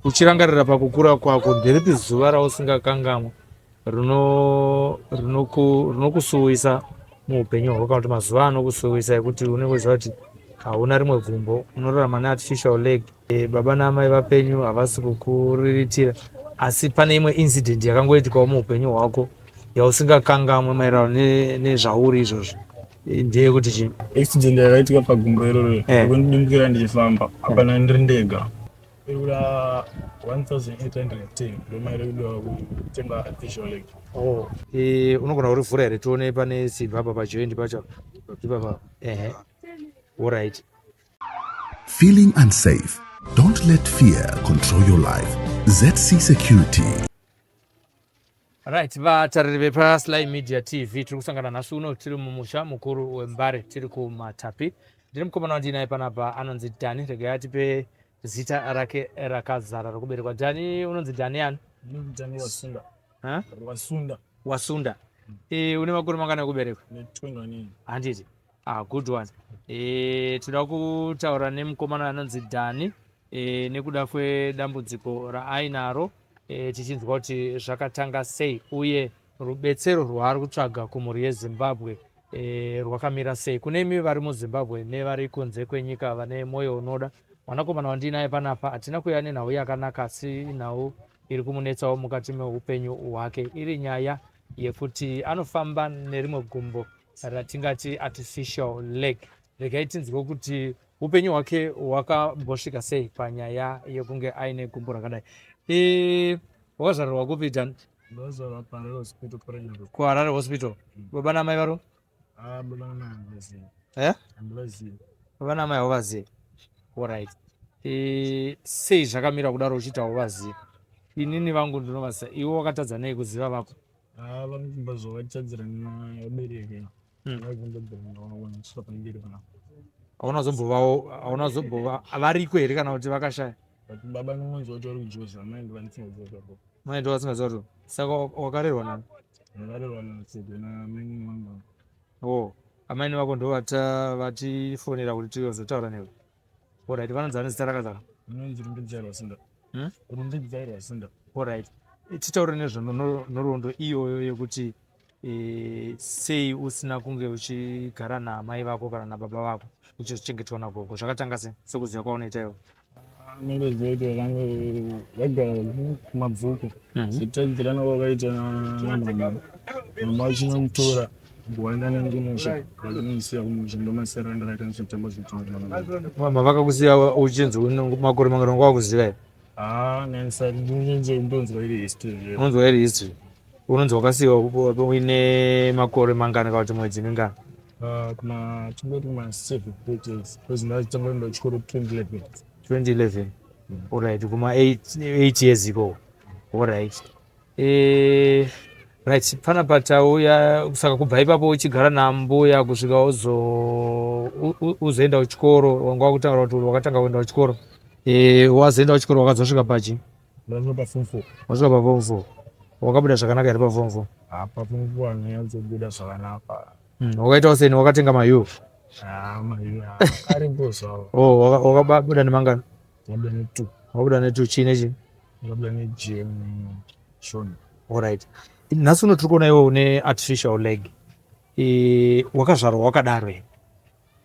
Uchirangarira pakukura kwako, nderipi zuva rausingakangamwa rinokusuwisa muupenyu hwako, kana kuti mazuva anokusuwisa ekuti unenge uchiziva kuti hauna rimwe gumbo, unorarama neartificial leg, baba naamai vapenyu havasi kukuriritira, asi pane imwe incident yakangoitikawo muupenyu hwako yausingakangamwe maererano nezvauri izvozvo, ndeyekuti chii? Accident yakaitika pagumbo iroro yekundidimbukira ndichifamba, hapana, ndiri ndega. Iri kuda 1810, ndomari iri kudiwa kutenga artificial leg. Oh. Unogona kurivhura here tione pane simba apa pajoint pacho ipapa? Ehe, alright. Feeling unsafe? Don't let fear control your life. ZC Security. Right, vatariri vepaSly Media TV, tiri kusangana nhasi uno tiri mumusha mukuru weMbare, tiri kuMatapi. Ndiri mukomana wandinaye panapa anonzi Dani. Regai atipe zita rake rakazara rokuberekwa. Dani, unonzi Dani ani? Ndani Wasunda. Ha? Wasunda. Wasunda. Une makore mangani ekuberekwa? Ne21. Handiti? Ah, good one. Toda kutaura nemukomana anonzi Dani nekuda kwedambudziko raainaro, tichinzwa kuti zvakatanga sei uye rubetsero rwaari kutsvaga kumhuri yeZimbabwe rwakamira sei. Kune imi vari muZimbabwe nevari kunze kwenyika vane mwoyo unoda mwanakomana wandinaye panapa, hatina kuuya nenhau yakanaka, asi nhau iri kumunetsawo mukati meupenyu hwake iri nyaya yekuti anofamba nerimwe gumbo ratingati artificial leg. Regai tinzwe kuti upenyu hwake hwakambosvika sei panyaya yekunge aine gumbo rakadai. Wakazvarirwa kupi, Dan? Ndozvarwa paHarare Hospital, Parirenyatwa. KuHarare Hospital. Baba namai varo? Ah, baba namai handivazivi. Eh? Handivazivi. Baba namai hauvazivi? Alright. Sei zvakamira kudaro uchiti hauvazivi? Inini vangu ndinovaziva. Iwe wakatadza nei kuziva vako? Ah, vanobva zvavachadzira nevabereki. Vakumbobva svika pamberi panapa. Hauna zombovawo, hauna zombova variko here kana kuti vakashaya? But baba ndinonzwa kuti vari kuJoza, amai ndo vandisingaziva zvako. Mai ndo vasingaziva kuti. Saka wakarerwa nani? Ndakarerwa natete namainini vangu. Oh, amaini vako ndo vata vatifonera kuti tizotaura newe. Alright, vanonzi vane zita rakazara? Unonzi Rumbidzai Rwasunda. Hmm? Rumbidzai Rwasunda. Alright, titaure nezvenhoroondo iyoyo yekuti sei usina kunge uchigara namai vako kana nababa vako, uchizochengetwa nagogo. Zvakatanga sei sekuziva kwaunoita iwe? Anongoziva kuti vakange vagara kuMabvuku, sekutadzirana kwakaita namama, mama vachinomutora kuenda nekumusha, vachinomusiya kumusha. Ndomasiyana ndakaita ndichitamba zvitamba. Mama vakakusiya uchinzi une makore mangani? Wanga wakuziva here? Ah, ndonzwa iri history. Unonzwa iri history. Unonzi wakasiyiwa uine makore mangani kana kuti mwedzi mingani? Kuma tingoti kuma 7 8 years, because ndachitanga kuenda kuchikoro 2011. 2011, alright, kuma 8 years ikoko. Alright. Right, panapa tauya. Saka kubva ipapo uchigara nambuya kusvika uzoenda kuchikoro, wanga wakutaura kuti wakatanga kuenda kuchikoro. Wazoenda kuchikoro wakazosvika pachi? Ndasvika paform 4. Wasvika paform 4. Wakabuda zvakanaka here paform 4? Ah, paform 4 handanyatsobuda zvakanaka. Wakaitawo seni? Wakatenga mayu? Ah, mayu aripo zvavo. Oh, wakabuda nemangani? Ndabuda ne2. Wabuda ne2 chii nechii? Ndabuda neGM, Shona. Alright, nhasi uno tiri kuona iwe une artificial leg. Wakazvarwa wakadaro here?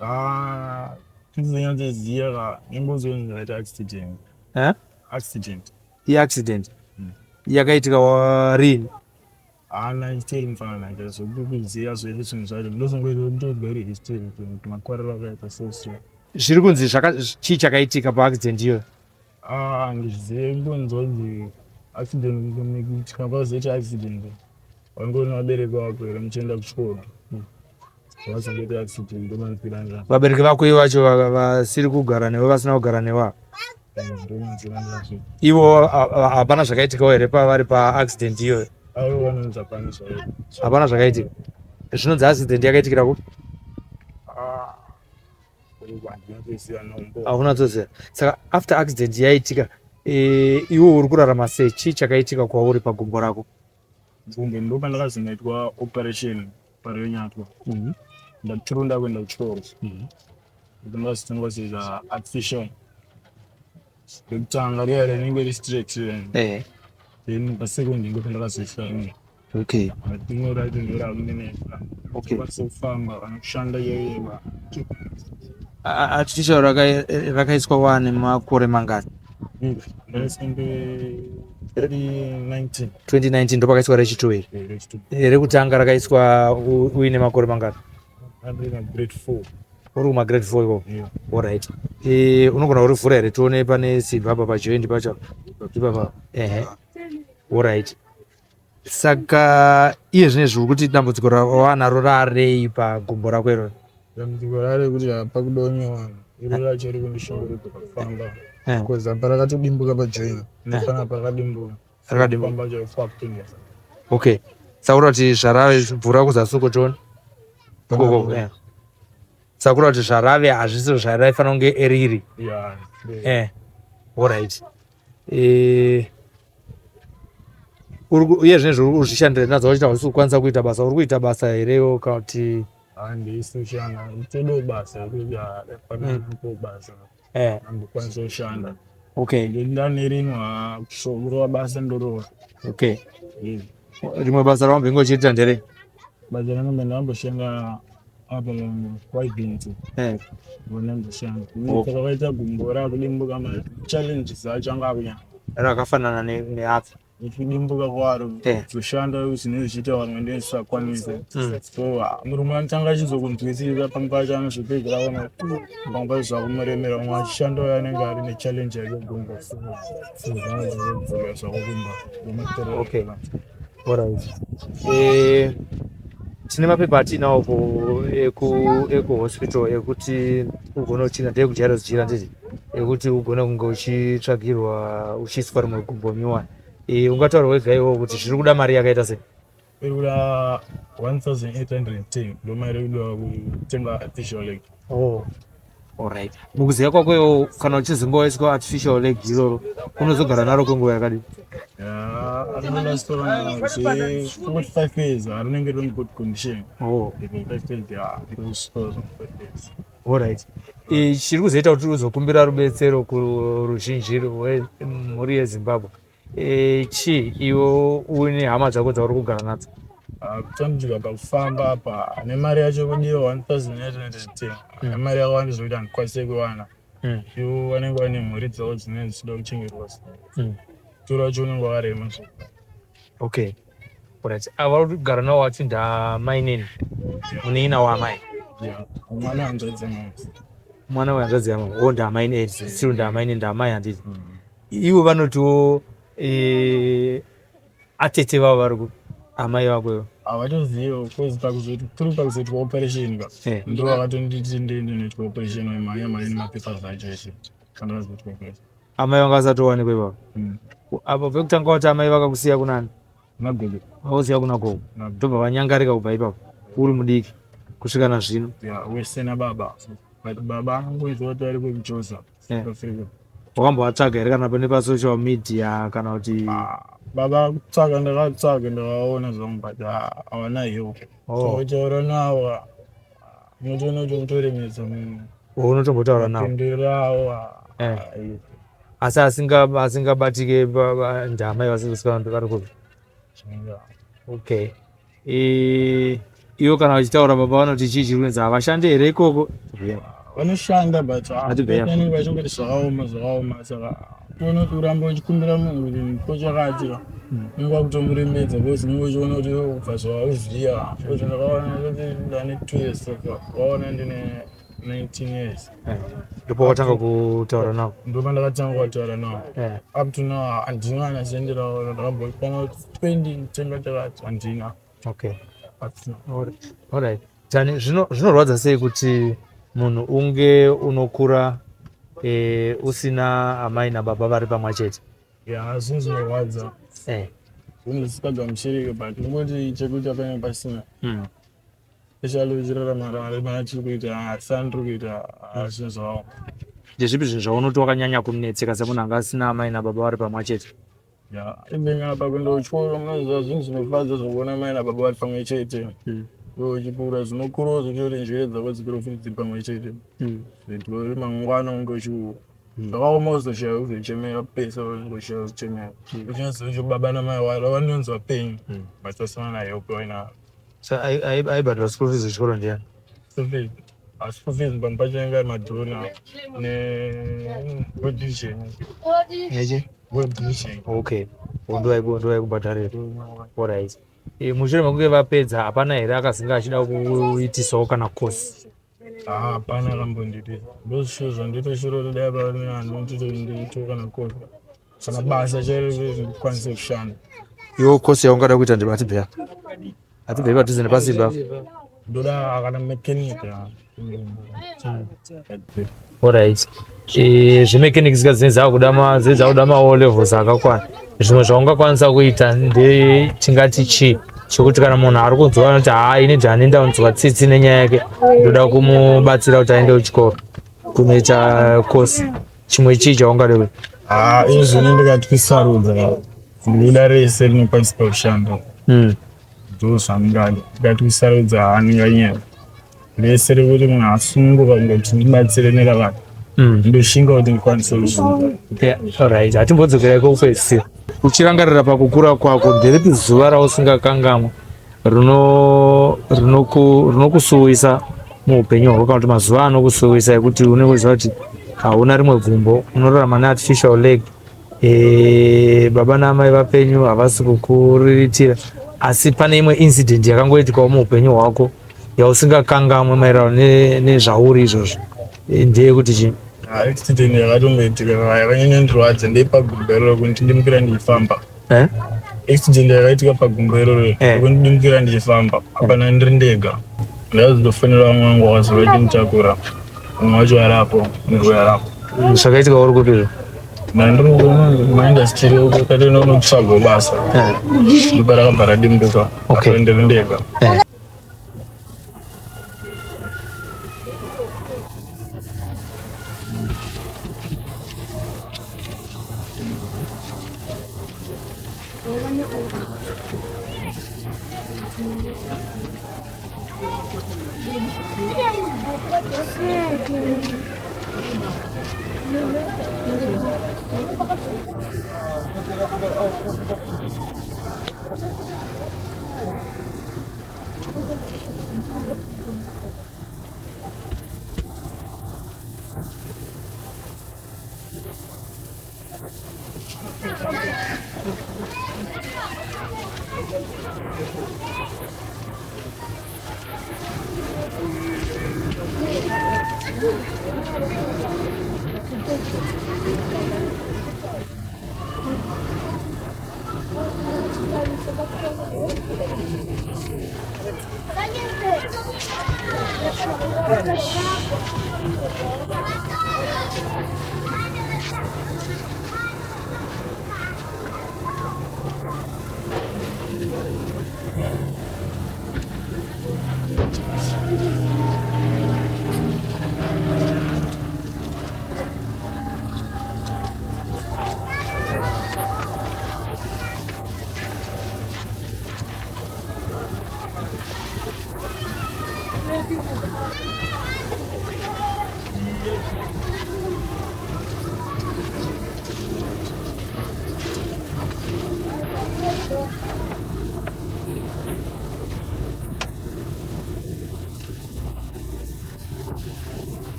Ah, ndizonyatsoziva ka, ningozonzi ndaita accident. Eh? Accident. Iaccident yakaitika rini? Haana chitori mufanana zvokuziva zvese zvinhu zvacho, ndozongoitwa iri history kuti makwariro akaita so so. Zviri kunzi chii chakaitika paaccident iyoyo? Ah, ndizvizive, ngonzwa kuti accident, kuitika kwazoita accident, wangoni vabereki vako here muchienda kuchikoro, vazongoita accident, ndomanzwira ndazvo. Vabereki vako ivo vacho vasiri kugara newe, vasina kugara newe ava? Ndomanzwira ndazvo. Ivo hapana zvakaitikawo here pavari paaccident iyoyo? Aivo vanonzi hapana zvaivo. Hapana zvakaitika. Zvinonzi accident yakaitikira kupi? Ah, handinatsoziva nombo. Hauna tsoziva. Saka after accident yaitika, iwe uri kurarama sei? Chii chakaitika kwauri pagumbo rako? Gumbo ndo pandakazonoitwa operation paRenyatwa, ndatirunda kuenda kuchikoro, ndakazotangwa kuzoita artificial. Rekutanga riya rinenge riri straight riya. Eh. Then pasecond ndipo pandakazoiswa rimwe. Okay. But rimwe racho ndorakunenesa. Okay. Kwanisa kufamba kana kushanda chaiyo. Artificial rakaiswa wane makore mangani? Ndakaiswa 2019. 2019 ndopakaiswa rechitu iri. Eh, rechitu. Rekutanga rakaiswa uine makore mangani? Ndiri grade 4. Uri kuma grade 4 ikoko? Yeah. Alright. Eh, unogona kurivhura here tione pane simbi apa pajoint pacho? Ipapa. Ehe. Alright. Saka iye zvinezvi uri kuti dambudziko rawanaro rarei pagumbo rako iroro? Dambudziko rare kuti apa kudonyewa iro racho riri kundishungurudza pakufamba. Eh. Because apa rakatodimbuka pajoin. Nepana pakadimbuka. Rakadimbuka. Kufamba chaiko kwakutonetsa. Okay. Saka uri kuti zvarave mvura kuzasi uko tione. Ukoko. Eh. Saka uri kuti zvarave hazvisi zvaraifanira kunge riri. Yeah. Eh. Alright. Eh, uye zvinezvi uri kuzvishandira nadzo wachiita hausi kukwanisa kuita basa uri kuita basa herewo kana kuti Handisi kushanda. Nditodawo basa rekuti panapo basa. eh Handikwanisa kushanda. Okay. Ndane rimwe kurova basa ndorova. Okay. Yeah. Rimwe basa rawambenge uchiita nderei? Basa rangu ndamboshanda apa kwaibhinzi. Eh. Ndamboshanda. Oh. Saka vaita gumbo rakudimbuka ma challenges acho anga akunyanya. Rakafanana neapi? Nekudimbuka kwaro Eh. kushanda zvinenge zvichiita vamwe ndezvisakwanisa. So murume anotanga achizokunzwisisa pamwe pacho anozopedzera aona kuti pamwe pacho zvakumuremera umwe achishanda uyo anenge ari nechallenge yake gumbo. So zvinodzoka zvakukumba. Okay. Alright. Eh, tine mapepa atinawo ekuhospital ekuti ugone uchina ndeyekujaira zijira nditi ekuti ugone kunge uchitsvagirwa uchiiswa rimwe gumbo nyuwani. Eh, ungataura wega iwowo kuti zviri kuda mari yakaita sei? Iri kuda 1810 ndo mari iri kudiwa kutenga artificial leg. Oh. Alright. Mukuziva kwako iwo kana uchizonge waiswa artificial leg iroro unozogara naro kwenguva yakadii? Rinoda zve 45 years rinenge riri good condition. Oh. 5 years, yeah, rinostoa 5 years. Alright. Eh, chiri kuzoita kuti uzokumbira rubetsero kuruzhinji rwemhuri yeZimbabwe eh, chii iwe uine hama dzako dzauri kugara nadzo? Kutambudzika pakufamba apa nemari yacho kudiwa 1810 nemari yakawanda zvekuti handikwanise kuiwana. Ivo vanenge vane mhuri dzavo dzinenge dzichida kuchengetwa. Mutoro wacho unenge wakarema. Okay. Alright. Ava uri kugara navo wati ndamainini munin'ina waamai? Yeah. Mwana hanzvadzi yamama. Mwana wehanzvadzi yamama. Oh, ndamainini, still ndamainini, ndamai handiti. Ivo vanotiwo eh, atete vavo vari kupi? Amai vako ivo. Havatozivi because pakuzoti through pakuzoitwa operation ka Eh. ndo vakatonditi ndiende noitwa operation wemhanya mhanya nemapapers acho ese kana vazoitwa operation. Amai vanga vasatowanikwa ipapo. Apo pekutanga wati amai vakakusiya kunani? Nagogo. Vakusiya kuna gogo. Nagogo. Ndobva vanyangarika kubva ipapo uri mudiki kusvika nazvino. Yeah, wese nababa. But baba anongoizwa kuti vari kuJoza. Eh. South Africa. Wakambovatsvaga here kana pane pasocial media kana kuti? Ah, baba kutsvaga ndakatsvaga ndakaona zvangu but hawana help. Oh. So kutaura navo unotoona kuti unotoremedza munhu. Unotombotaura navo? Mapinduriro avo. Eh. Asi asingabatike ndamai vasiri kusvika vari kupi? Okay. Eh, ivo kana vachitaura baba vanoti chii chiri kunzi havashandi here ikoko? Vanoshanda but Hatibve yapo. vanenge vachingoti zvakaoma zvakaoma saka toona kuti uramba uchikumbira munhu kuti ndipo chakati unenge wakutomurembedza because unenge uchiona kuti iwe kubva zvawauziva because ndakaona kuti ndane 2 years saka waona ndine 19 years. Eh, ndipo watanga kutaura navo? Ndipo ndakatanga kutaura navo. Eh. Up to now handina kana sendi ravo ndakambokwana 20 tenga chakati handina. Okay. Up to now. Alright. Tani zvinorwadza sei kuti munhu unge unokura eh, usina amai nababa vari pamwe chete? Yeah, zvinhu zvinorwadza. Eh. Zvinhu zvisingagamuchirike but nongoti chekuita panenge pasina. Especially uchirarama rarama atiri kuita asani tiri kuita zvinhu zvakaoma. Ndezvipi zvinhu zvaunoti wakanyanya kunetseka semunhu anga asina amai nababa vari pamwe chete? Yeah, even apa kuenda kuchikoro munoziva zvinhu zvinofadza zvokuona mai nababa vari pamwe chete. Iwe uchikura zvinokura zvokuti njere dzako dzikure futi dziri pamwe chete. Kuti mangwana unge uchi Zvakaoma kuzoshaya kuzochemera pese vanongoshaya kuchemera. Uchinyazoona kuti baba namai waro vanonzwa pain but vasina na help vainayo. So aibhadhara school fees kuchikoro ndiani? School fees. School fees pamwe pacho anenge ari madhona ne World Vision. Nechi? World Vision. Okay. Ndowaikubhadharira. Alright. Mushure mekunge vapedza hapana here akazinge achida kuitisawo kana course? Ah, hapana akambonditi. Ndozvishuwo zvanditoshura kuti dai pane anonditi ndiitewo kana course. Kana basa chairo ndikwanise kushanda. Iwo course yaungada kuita ndeba atibve apa. Atibve padhuze nepasimba apa. Ndoda kana mechanic. Alright. Zvemechanics ka dzinenge dzakuda ma dzinenge dzakuda ma O levels akakwana. Zvimwe zvaungakwanisa kuita nde tingati chii chekuti kana munhu ari kunzwa anoti haa ini Dhani ndanzwa tsitsi nenyaya yake ndoda kumubatsira kuti aende kuchikoro kunoita course. Chimwe chii chaungade kuita? Ah, izvi ndikati kusarudza ndinoda rese rinokwanisa kushanda. Ndozvandingada. Ndikati kusarudza handinganyanya. Rese rekuti munhu asununguka kungoti ndibatsire neravana. Ndoshinga kuti ndikwanise kuzviita. Yeah, alright. Hatimbodzokera kokupedzisira. Uchirangarira pakukura kwako, nderipi zuva rausingakangamwa rinokusuwisa muupenyu hwako kana kuti mazuva anokusuwisa ekuti unenge uchiziva kuti hauna rimwe gumbo, unorarama neartificial leg, baba naamai vapenyu havasi kukuriritira, asi pane imwe incident yakangoitikawo muupenyu hwako yausingakangamwe maererano nezvauri izvozvo, ndeyekuti chii? Accident yakatomboitika yakanyanya ndirwadza ndeyepagumbo iroro kundidimukira ndichifamba. Accident yakaitika pagumbo iroro kundidimukira ndichifamba apa ndiri ndega. Ndakazotofonera vamwe vangu vakazouya vachinditakura, mumwe wacho aripo mumwe aripo. Zvakaitika uri kupi izvo? Ndandiri kumaindastiri uko tatoenda kunotsvaga basa. Ndoparakabva radimbuka apa ndiri ndega.